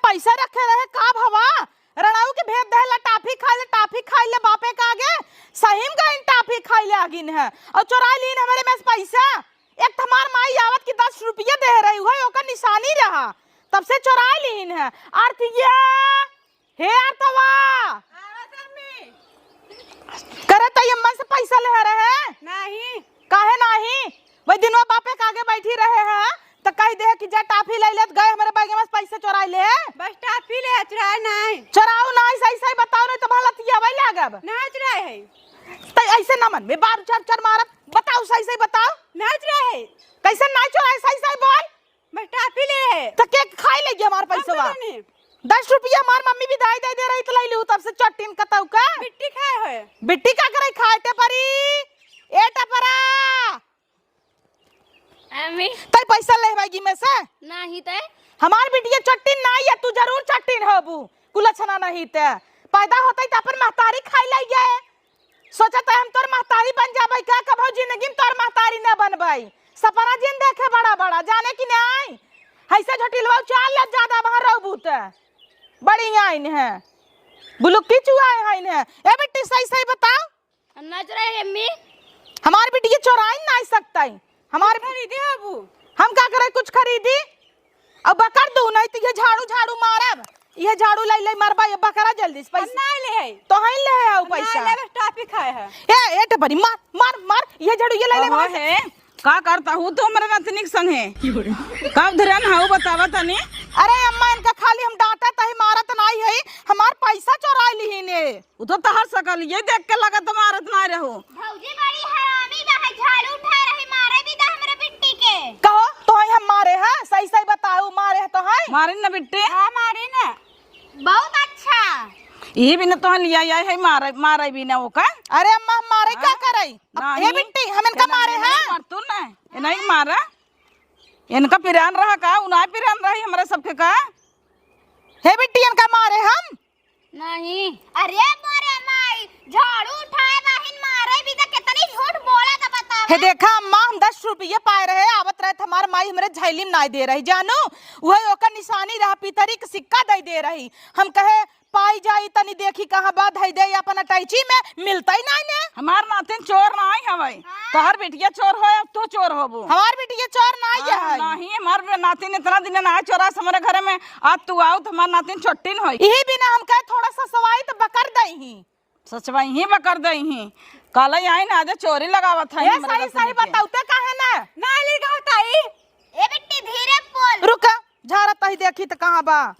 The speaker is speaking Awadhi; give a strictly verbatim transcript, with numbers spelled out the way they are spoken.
पैसा रखे रहे का भवा? रणाऊ के भेज देहे ला टाफी खाइ ले, टाफी खाइ ले बापे का आगे। सही में गइन टाफी खाइ ले आगिन है। अउर चोराइ लीन हमरे में से पैसा। एक तो हमार माई आवत की दस रुपया देहे रही, उहइ ओकर निसानी रहा। तब से चोराइ लीन है। आरतिया, हे आरतवा। करे त ये मन से पैसा लेहे रहे? नहीं। काहे नाही? वही दिनवा बापे का आगे बैठी रहे हैं, त कहि देहे कि जा टाफी लइ लेत, गए हमरे बैगे में से पैसा चोराइ ले। बस टाफी ले, चोराए नाही। चोराउ नाही, सही सही बताउ, नहीं त भला तिया वही लागब। ना चोराए है। त ऐसे ना मन में बार चर चर मारत, बताउ सही सही बताउ। ना चोराए है। कैसे ना चोराए, सही सही बोल। बस टाफी ले है। त के खाइ ले गया हमार पैसवा? नहीं। दस रुपया हमार मम्मी बिदाई दइ दे रही त लइ लू, तब से चट्टिन कतउ का। बिट्टी खाए है। बिट्टी का करे खाए टेपरी? ए टेपरा। अम्मी। तै पैसा लेहबइ गी में से? नाही तै। हमार बिटिया चट्टिन नाही है, तू जरूर चट्टिन होबू। कुलछना नहीं ते। पैदा होतइ त अपन महतारी खाइ लइ गए। सोचत है हम तोर महतारी बन जाबइ का? कभउ जिंदगी में तोर महतारी न बनबइ। सपना जिन देखे बड़ा बड़ा, जाने कि नाही? हइसे झटिलवा उचाल ले, ज्यादा बाहर रहबू त। बड़ी आइन है। बुलुक्की चुआए हइन है। ए बिट्टी, सही सही बताउ। हम ना चोराए अम्मी। हमार बिटिया चोराइन नाही सकतइ। हमार खरीदे हबू। हम का करे कुछ खरीदी? अब बकर दू, नहीं त ये झाड़ू झाड़ू मारब। ये झाड़ू लइ लइ मारबा, ये बकरा जल्दी से हम पैसा। नाही ले है। तो हइन ले है हम पैसा। नाही लेबे, टाफी खाए है। ए, ए टपरी, मार, मार, मार। ये झाड़ू ये लइ लइ कहो मार। है, का करत हऊ तू हमरे नतनी के संगे? का धरन हऊ बतावा तनी? अरे अम्मा, इनका खाली हम डांटत ही, मारत नाही है, हमार पैसा चोराइ लिहिन है। उ तो तहर सकलिये देख के लगत मारत नाही रहू। भौजी बड़ी हरामी बा, है झाड़ू उठाए रही, मारे भी दा हमरे बिट्टी के। कहो, तोहइ हम मारे हैं? सही सही बताउ, मारे हैं तोहइ? मारिन न बिट्टी? हाँ, मारिन। बहुत अच्छा। इही बिना तोहइ लिया आए है, मारे, मारे बिना ओका। अरे अम्मा, हम मारे हाँ? का करइ? अब नाही, हे बिट्टी, हम इनका इना-, मारे इना हैं? मार तू ना, इना ही मारा। इनका पिरान रहा का? उना पिरान रही हमरे सबके का? हे बिट्टी, इनका मारे हम? नाही। अरे मोरे माई, झाड़ू उठाए बाहिन मारे भी त कितनी झूठ बोला त बतावा। हे देखा अम्मा, हम दस रुपया पाए रहे, आवत रहे त हमार माई हमरे झैली में नाई दे रही, जानू, उहइ ओकर निसानी रहा, पितरी के सिक्का दइ दे रही। हम कहे, पाई जाई, तनी देखी कहाँ बा, धइ दे अपन अटैची में, मिलतइ नाही ने। हमार नातिन चोर नाही हवइ, हाँ। तोहर बिटिया चोर होय, अब तू चोर होबू। हमार बिटिया चोर नाही हाँ, है। नाही, हमार बे-, नातिन इतना दिन ना चोरा हमरे घरे में, आज तू आउ त हमार नातिन चट्टिन होई। इही बिना हम कहे थोड़ा सा सवाई त बकर दइही। सचवाई ही बकर दइही। काले आई ना, आज चोरी लगावत है ए, हमरे सही, रसम सही के। बताउते काहे ना? ना ले गवताई। ए बिट्टी धीरे बोल। रुका, झारत ही देखी त कहाँ बा।